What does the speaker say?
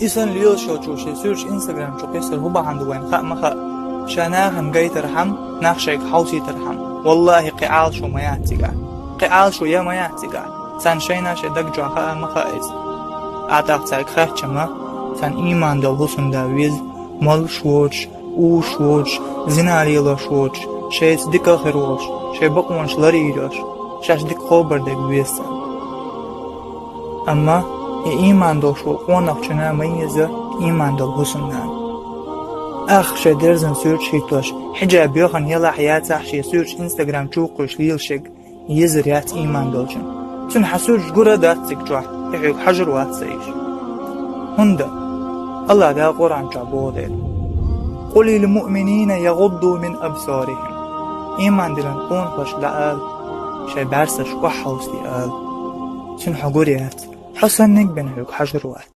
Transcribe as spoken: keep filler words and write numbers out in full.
И санна лелаш йолчо шен суьрташ Instagram чу кхессар хӀун бахьан ду вайна хаа ма хаьа. Ша нахана гайтархьама, нах шайга хьовсийтархьама. Валлахьи, кхин Ӏалашо ма яц цигахь. Кхин Ӏалашо я ма яц цигахь. Царна шайна шайн даг чохь хаа ма хаьа иза. ТӀаккха цаьрга хаьттича-м, царна ийман долу хӀусамда веза, молуш воцуш, уьйш воцуш, зина лелош воцуш, шайца дика а хир волуш, шайн бакъонаш ларйийр йолуш, шаьш дика хабар дерг веза царна. Амма и ийман долуш волу къонахчунна ма еза ийман долу хӀусамнана. Ах, шайн дерзан суьрташ хӀиттош, хьиджаб йохана елахь яцахь, шен суьрташ Instagram чу кхуьйсуш лелаш ерг езар яц ийман долчун. Цуьнан хьан суьрташ гур а дац цига чохь, и хьоьга хьажар вац ца ийша. ХӀунда? АллахӀ Дала Къуръан чохь боху дела: «Къулил муъминина ягӀудду мин абсарихим». Ийман диллина къонахошка дӀаала, шайн бӀаьрсаш охьахьовсий ала. Цуьнан хьо гур яц. Хьо санниг бен хьоьга хьажар вац.